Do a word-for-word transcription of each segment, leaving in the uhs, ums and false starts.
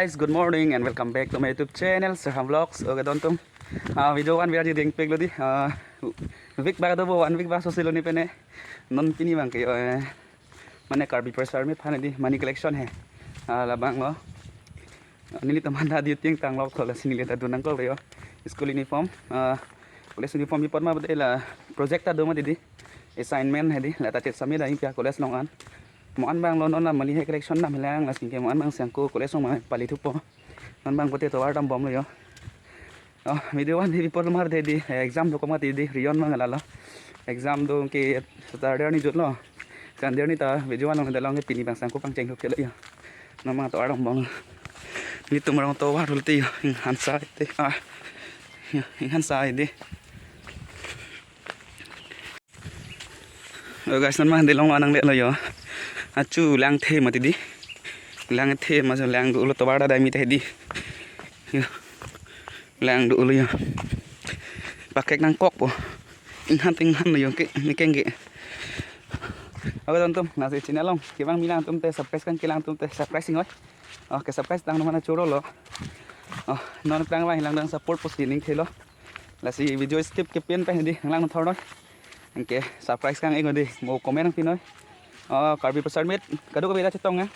Guys, good morning and welcome back to my YouTube channel, Serham Vlogs. Okay, don atum. Ah, video one video ding pek lo di. Ah, week ba do bo one week ba so silo ni pene. Non pini abangke, eh, mane Karbi Fresher Meet aphan di money collection he. Ah, labang lo. Nelitum manda duty ingtang lok thola si neli ta dun nangkok lo yo. School uniform. Ah, college uniform pi apot ma bade la project ta do mati di. Assignment he di. La ta chet sami da ingpia college along an. Mo-an abang lo non la mali he collection dam lang la singke mo-an abang sangko college along ma pali thupo. Non abang pote tovar dam bom lo yo. Oh, video one di pi apot mar de di, eh, exam do komat di, Rion abang lalo. Exam do ke Saturday arni jut lo. Sunday arni ta video one along dalong ke pini abang sangko pangcheng thup ke lo yo. Non abang tovar dam bom lo. Nelitum arong tovar dul te yo, inghan sa te. Ah. Yo, inghan sa de. Oh guys, non abang delong lo nangle lo yo. Achu lang the mati di. Lang the ma lang do lo tovar da dai mi te di. Yo. Lang do lo yo. Pakek nangkok po. Inghan ting han lo yo ke, ni keng ke. Awa don atum, nasi channel along. Kevang mi lang atum te subscribe kan ke lang atum te subscribe sing oi. Oh, ke subscribe tang mana choro lo. Oh, non plang abang lang dang support po si ning thelo. Lasi video skip ke pen pen di lang thor noi. Anke surprise kang eng di mo comment nangpi noi. Oh, Karbi Fresher Meet kadokave ta chetong ya.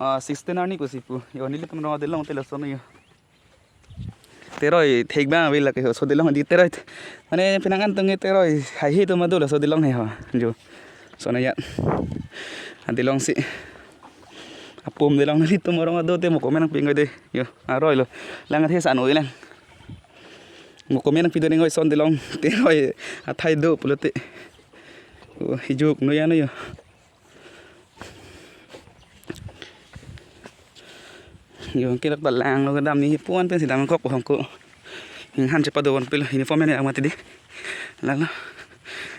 Oh, sixteen arni pusi pu. Yo nelitum arong delong te lason yo. Teroi thek abang ave lake ho so delong di teroi. Mane penang an tung teroi hai he to ma do laso delong he ho. Jo. So na ya. An delong si. Apum delong nelitum arong do te mo comment nangpi noi de. Yo, aroi lo. Lang athe san oi lang. Mo comment nangpi do ning oi son delong. Teroi athai do pulote. Oh, hijuk no ya no yo. Yo, ke lak ta lang lo kedam ni puan pen si dam kok hong ko. Inghan chepa do bon pil uniform ne ang mati di. Lalo.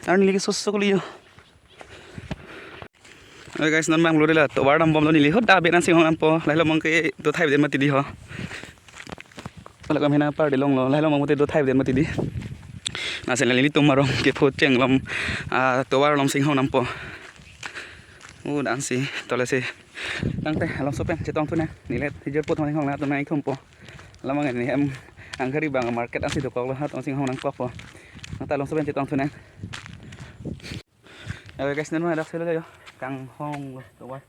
Arni lagi sosok lo yo. Oke guys, non abang lo de la tovar dam bom lo neli ho da be nan si hong ampo. Lahelo abangke do thai den mati di ho. Wala kam hena par delong lo. Lahelo abang mati do thai den mati di. Nasi nelitum arong ke pho chenglom, ah, tovar along si hong ampo. Oh, dan si tole si. Tangte along so pen chetong thu nang. Neli hijir put hong hong na tu nang ikhum po. Lamang ni hem anghari abang market ansi dokok lo ha tong si hong nangkok po. Nang ta along so pen chetong thu nang. Oke guys, non ma dak selo yo. Kanghong lo tovar.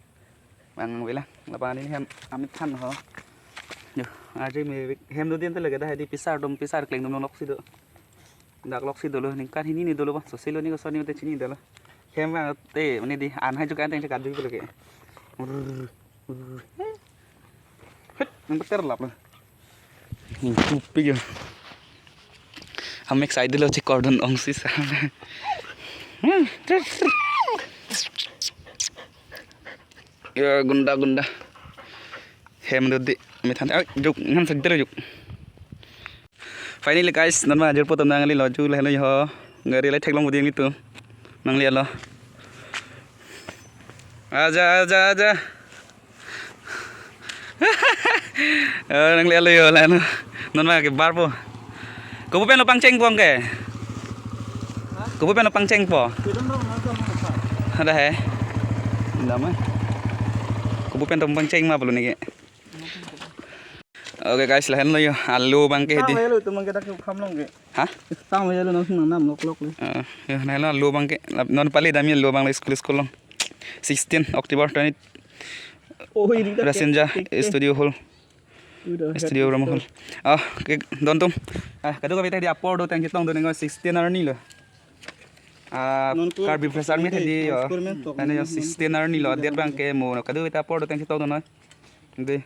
Abang ave lang, labang ni hem amit than ho. Yo, aje me hem do din te lage da di pisar dom pisar kleng dom lok si do. Dak lok si dolo, ningkan hini ni dolo ba. So selo ni ko soni te chini dolo. Hem abang te mane di an hai juk an teng chekat dui lage. Het, nang ter lap lo. Tupi yo. Am excited lo chekor dun ong si sa. Ya gunda gunda. Hem do di. Mithan. Ay, juk ngan sa dere juk. Finally guys, non ma ajir poto nangle lo ju lahelo yo. Gari le theklong budi nelitum. Nangle lo. Aja aja aja. Eh, nangle lo yo la no. Non ma ke bar po. Kopu pen lo pangcheng po ke? Kopu pen lo pangcheng po? Ada he. Ndama. Kopu pen lo pangcheng ma pulo ni ke. Oke guys, lahenlo yo alu abangke di. Tang lo tu mangke dak kham long ke. Hah? Tang lo lo nang nang nam lok lok le. Eh, yo lahenlo alu abangke. Non pali dam yo alu abang lo school school long. Sixteen October twenty. Oh, ini dak Rasinja ke, ke, ke. Studio Hall. Udah, Studio Room Hall. Ah, ke don atum. Ah, kadokave ta di apor do tang chetong do ning sixteen arni lo. Ah, non tu Karbi Fresher Meet ini di yo. Transfer men tok. Ane yo sixteen arni lo, dia abangke mo kadokave ta apor do tang chetong do noi. Di.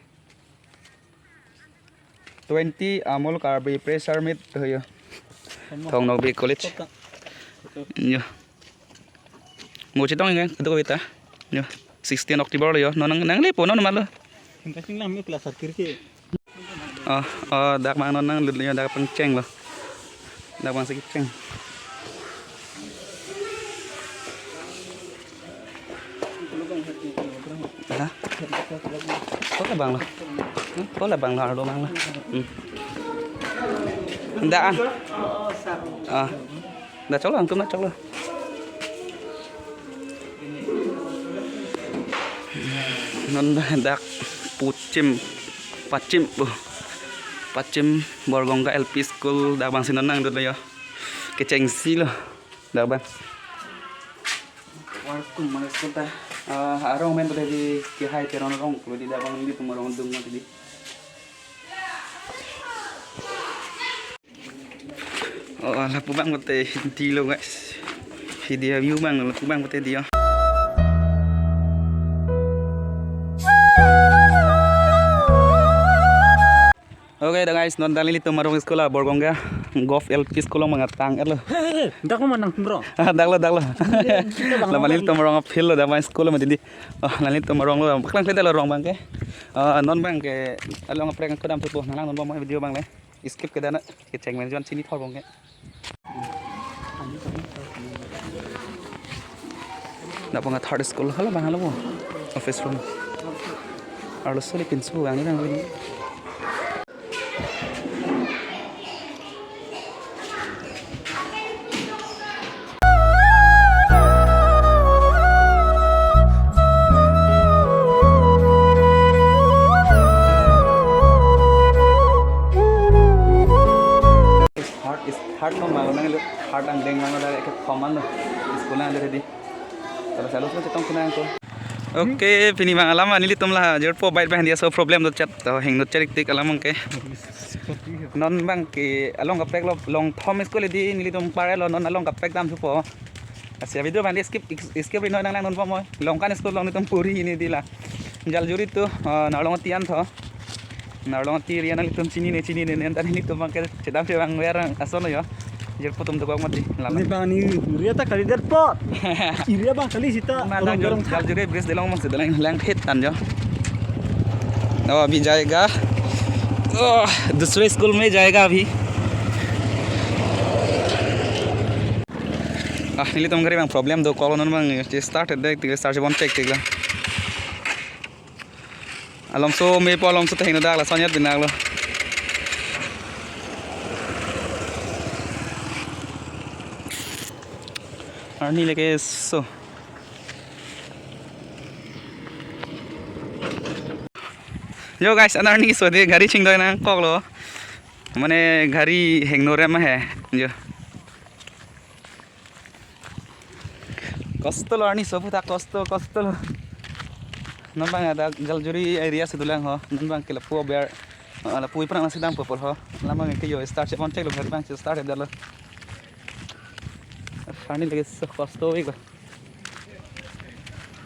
Twenty Amul Karbi Fresher Meet to yo. Thong Nokbe College. Yo. Mo chetong ing kadokave ta. Yo. Sixteen October lo yo. Non nang nangle po non ma lo. Hingka sing lang mi kelas akhir ke. Oh, oh, dak abang non nanglut yo dak pangcheng lo. Dak abang si kecheng. Ha? Ko labang lo. Hmm? Ko labang lo, arlo abang lo. Hmm. Nda an. Ah. Nda chok lo, angtum nda chok lo. Non dak puchim. Pachim, oh. Pachim Borgongga L P School dak abang si non nangdunlo yo. Kechengsi lo dak abang. Warkum mana school ta? Ah, arong men pada di Kehai Teron arong, kalau di dak abang di tum arong dung mati di. Oh, lapu abang pute di lo, guys. Hidi a-view abang, lapu abang pute di, oh. Okay, dah guys, non dak nelitum arong school a Borgongga Govt L P School along mangatang lo. He, he, he, dak lo manang tumro. Ah, dak lo, dak lo. Dak lo. Lapu nelitum arong a-field lo, dak abang school lo mati di. Oh, nelitum arong lo, paklang kle dak lo arong abang ke. Ah, non abang ke along kaprek kedam thupo, nang langdun bom video abang le. Skip ke dak na, kecheng men jon chini thor bom ke. Dak abang third school hala abang hala mo. Office room. Arloso le pinso abang ni abang ni. Third, third lo ma, nang lo third angdeng abang lo, direct ke common lo. School nang lo ready. Terus lalu semua cetong kena ko. Okay, pini abang alam nelitum la jirpo bike abang dia so problem dotchet, to heng dotchet tik tik alam abang ke. Non abang ke along kaprek lo, along thom school di nelitum pare lo, non along kaprek dam thupo. Asi a-video abang di skip, skip ri noi, nang langdun bom oi. Longkan school along nelitum puri hini di la. Jaljuri tu, eh, Narlong Ati an tho. Narlong Ati area nanglitum chinine, chinine, ne, anta nelitum abang ke chedam che abang ver ason lo yo. Jirpo atum dokok mati. Laman. Ni abang ni area ta kalidet po. Area abang kali sita. Mana rong jol, rong ta. Jaljuri bridge delong abang si dolang lang phit tan jo. Oh, अभी जाएगा। Oh, दूसरे स्कूल में जाएगा अभी। Ah, nelitum gari abang problem dokok lo, non abang start dek tik, start chebon chek tik lo. Alomso mepo, alomso ta hingno dak lason ajat pinak lo. Arni lake so. Yo guys, an arni so de gari chingdoi nangkok lo. Mane gari hingno rem he. Yo. Kosto lo arni so puta kosto, kosto lo. Non abang dak Jaljuri area si dolang ho. Non abang ke lapu aber, ah, lapu iprang nasi dam popol ho. Alam abang ke yo start chebon chek lo, gari abang start dak lo. Arni lake so kosto ik lo.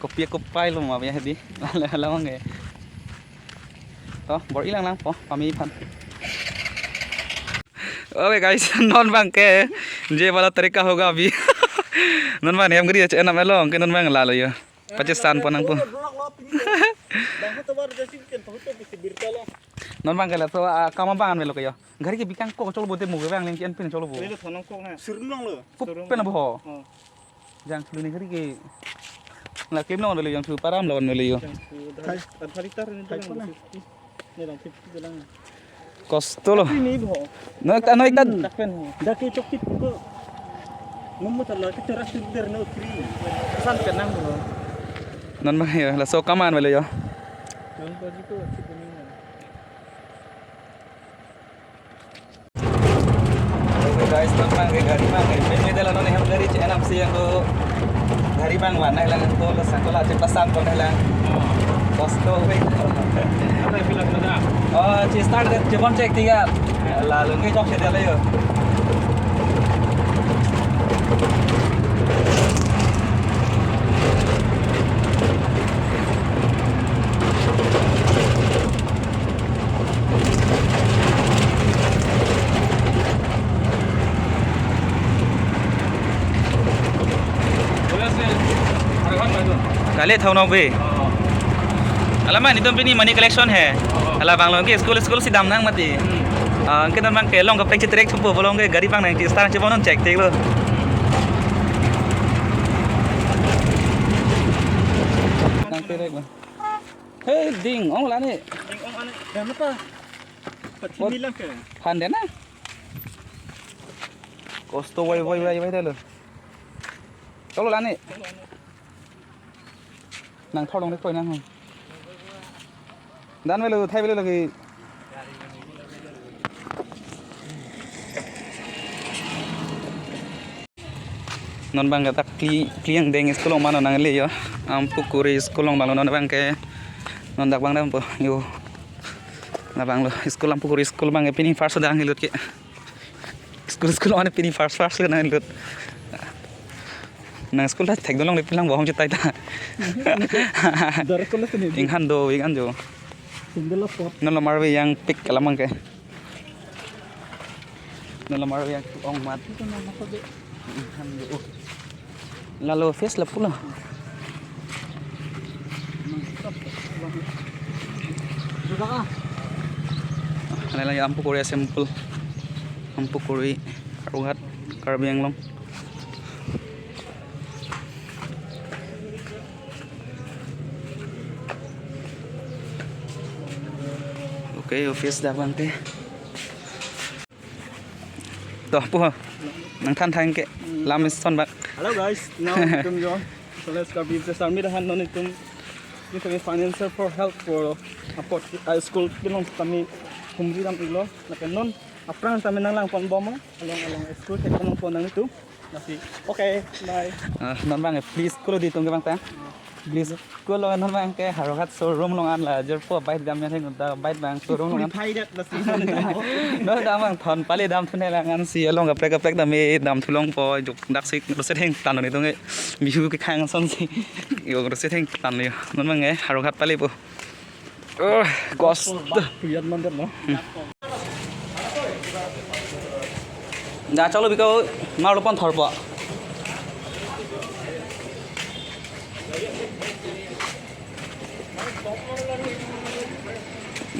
Kopi kopai lo ma abang hedi. Alam abang ke. To, bor-i lang lang po, pame aphan. Okay guys, non abang ke, ये वाला तरीका होगा अभी। Non abang hem gari che enam along ke non abang lalo yo. Pachisan po nangpo. Non abang ke la so, ah, kam abang an melo ke yo. Gari ke bikang ko cholo bo te mo ke abang leng ke an pin cholo bo. Pele thonong kok na. Sirlong lo. Kup pen bo ho. Oh. Jangthu ne gari ke. La klim long lo jangthu param lo lo yo. Jangthu dak. Hai. Adha liter ni dak. Hai, lo pona. Fifty. Ni dak fifty dolang. Kosto lo. Ini bo. No ekta, no ekta. Hmm. Dak pen ho. Dak ke chokit ko. Nomor tala ke teras der no free. San pen nang bro. Non abang yo, laso kam an lo yo. Don ko ji ko chit ni. Okay guys, non abang ke gari abang ke, peme dela non hem gari che enam si yang ko gari abang van nai lang ko la sangko la che pasan ko nai lang. Kosto we. Apa bilang bilang? Oh, che start ke chebon chek tiga. Lalu ke chok che dela yo. Kali thau nok be. Alam an itum pini money collection he. Ala abang lo ke school, school si dam nang mati. Ah, ke non abang ke along kaprek chetrek thupo, along ke gari abang nang start chebon non chek tik lo. Nang terek lo. Hei, ding ong la ne. Ding ong ane. Dam apa? Pachini lang ke. Han de na. Kosto wai, wai, wai, wai de lo. Cholo la ne. Nang thor long de koi nang. Dan velo, thai velo lagi. Non abang ke dak phli, phli angdeng school along ma non nangle yo. Ampukuri school along abang lo non abang ke. Non dak abang dampo yo. Labang lo school, Ampukuri school abang ke pini first dak nanglut ke. School, school along pini first, first ke nanglut. Nang school ta thekdun longle, pilang bohong chutai ta. Darkar lo sini. Inghan do, inghan jo. Sandal lo pot. Non lo marve yang pik alam abang ke. Non lo marve yang ong mat. Itu nama apa, Dek? Inghan do. Lalo face lapu lo. Sudah ah. Ini lagi Ampukuri sample. Ampukuri, Howraghat, Karbi Anglong. Okay, office dak abang ke. To, pu ho. Nangthan thang ke. Lam ison bak. Hello guys, now itum jo College Karbi Youth Army dahan non itum, itum financial for help for apot, uh, school pinlong tami humri dam ilo. Lapen non aphrang tami nanglang pon bom along, along school thek pon pon nang itum. Lasi. Okay, bye. Ah, non abang, please, school di tung ke abang ta. Please, school lo non abang ke Howraghat showroom along an la, jor po bike dam ya theng ta bike abang showroom along an. Purified lasi. No, dam abang thon pali damthu ne lang ansi along kaprek kaprek dam e damthu longpo, jok dak si rose theng tan ni tung e. Bihu kekhang asonsi. Yo rose theng tan yo. Non abang e Howraghat pali po. Oh, cost. Puriat mandet no. Da chalo biko, mar lo pon thorpo.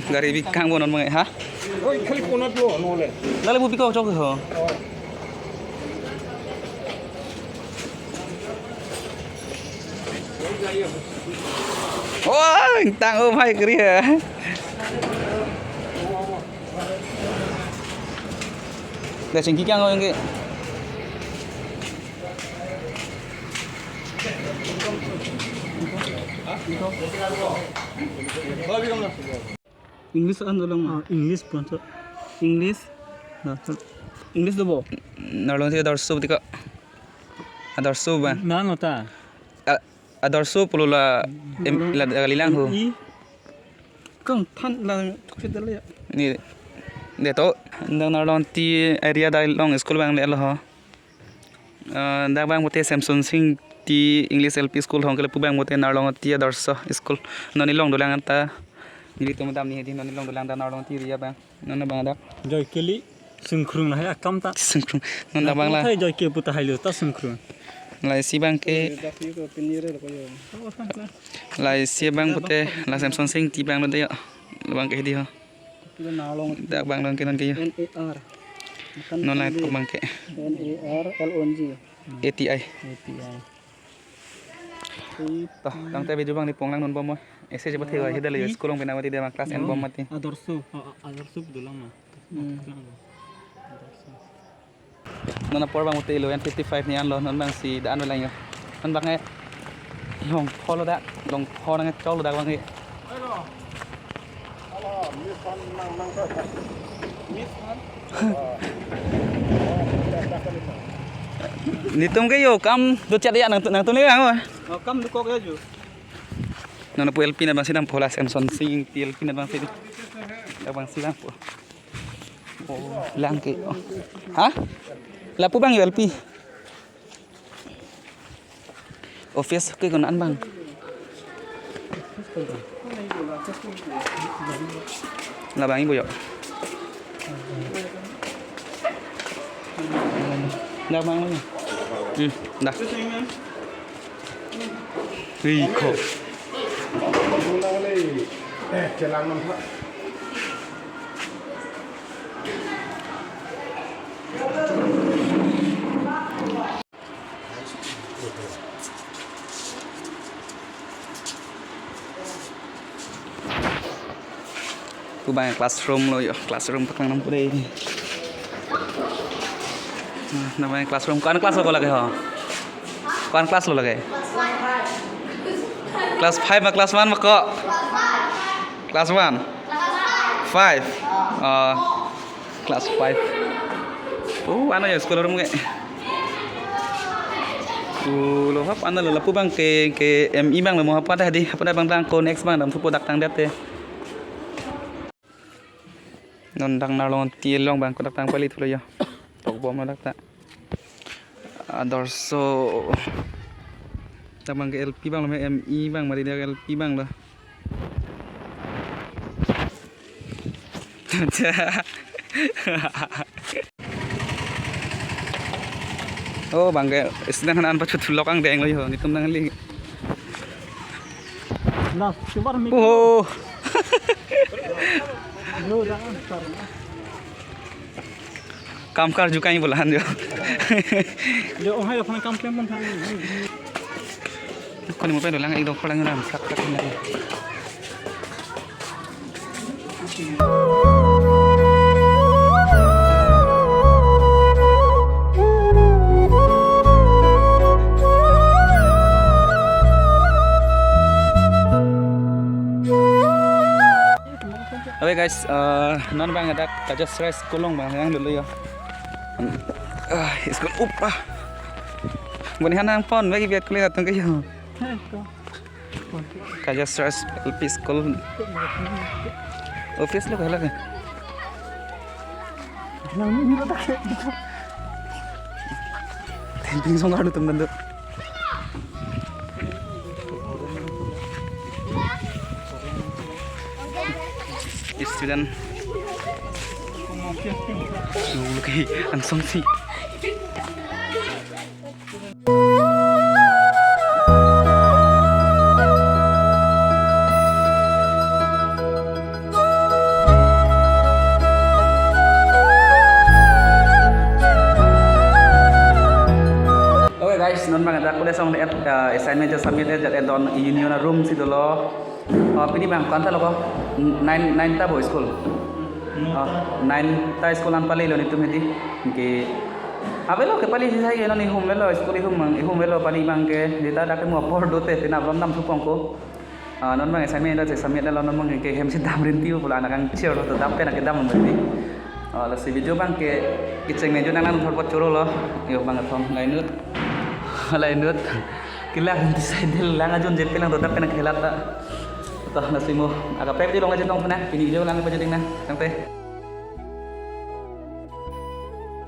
Gari bikang bonon mo ha? Oi, khali konat lo, no le. Lale bu biko chok ho. Oh, tang o bhai kri hai. Dah singki kang o yang ke. English an dolang ma? Ah, English pon so. English. Nah, so. English do bo? Nar along si Adarsho tika. Adarsho ba? Na no ta. A-, Adarsho pulo la em, la kalilang ho. I. Kang than la thukse dal ya. Ni. De to. Dak Narlongti area dak along school abang le lo ho. Ah, dak abang pute Semson Sing Ingti English L P School hong kele pu abang pute Narlongti Adarsho School. Non along dolang anta. Nelitum dam ni hedi non along dolang dak Narlongti area abang. Non abang dak. Joy keli sungkrung lahai akam ta. Sungkrung. Non abang la. Thai joy ke puta hailo ta sungkrung. Lahai si abang ke. Lahai si abang pute la Semson Sing Ingti abang lo de ya. Abang ke hedi ho. Dak abang along ke non ke yo. N A R. Non lahai abang ke. N A R L O N G. A T I. A T I. To, tangte video abang ni ponglang non bom mo. Ese je pathe wa hidal yo school along bina mati de abang class N bom mati. Adarsho. Oh, Adarsho dolang ma. Hmm. Non apor abang pute eleven fifty-five ni an lo non abang si dan lang yo. Non abang e. Longpho lo dak, longpho nangchok lo dak abang e. Nelitum ke yo kam do chat ya nang nangtum le ang. Oh, kam do kok ya ju. Non pu L P na abang si dampo la Semson Sing Ingti L P na abang si. Abang si dampo. Oh, lang ke. Oh. Ha? Lapu abang yo L P. Office ke konan abang. Labang ibu yo. Dah abang lo. Hmm, dah. Ih, kok. Eh, jalan nampak. Pu abang classroom lo yo, classroom paklang nangpo de. Nah, namanya classroom. Ko-an class lo lake ho? Ko-an class lo lake? Class five ma class one ma ko? Class one? Five. Oh. Class five. Oh, ano ya school room ke? Pulo hap analo lapu abang ke, ke M E abang lo mo hap ada di, hap ada abang tang ko next abang damthupo dak tangdet te. Non dak Narlong T L along abang ko dak tang pali thulo yo. Tokbom lo dak ta. Adorso. Dak abang ke L P abang lo, M E abang mari dak L P abang lo. Oh, abang ke student han an pachut thulok angdeng lo yo, netum nangli. Nah, coba mi. Oh. Lo, jangan, sorry. Kam karju kai bola han jo. Jo, oh, hai, aphan kam klem pon thang. Koni mo pen dolang, ekdom kolang ram, sak, sak, sak. Okay guys, eh, non abang dak Kajasra School along abang yang dulu ya. Ah, school up ah. Boni hanang pon bagi biat kuliah atung ke yo. Kajasra L P School. Office lo kahala ke. Temping song adu tum dandu. Student. Lagi angsong si. Okay guys, non abang dak kuliah song et, eh, assignment submit et, jat et don union room si dolo. Oh, pini abang ko-an ta lo ko? Nine, nine ta bo school. Oh, nine ta school an pali lo netum hedi. Ke avelo ke pali si sai non ihum velo school ihum abang, ihum velo pali abang ke. Dita dak ke mo apor do te tina brom damthu pon ko. Ah, non abang assignment dak submit lo, non abang ke hem si dam rinti pulo, anak ang chair lo to dam pen ke dam rinti. Ah, lasi video abang ke kecheng ne jo nang nang thor pot choro lo. Yo abang thom lainut. Lainut. Kelang rinti side lang ajon jep lang to dam pen ke helat ta. To lasi mo aga pek di long aja tong pena. Pini video lang pajading na. Tangte.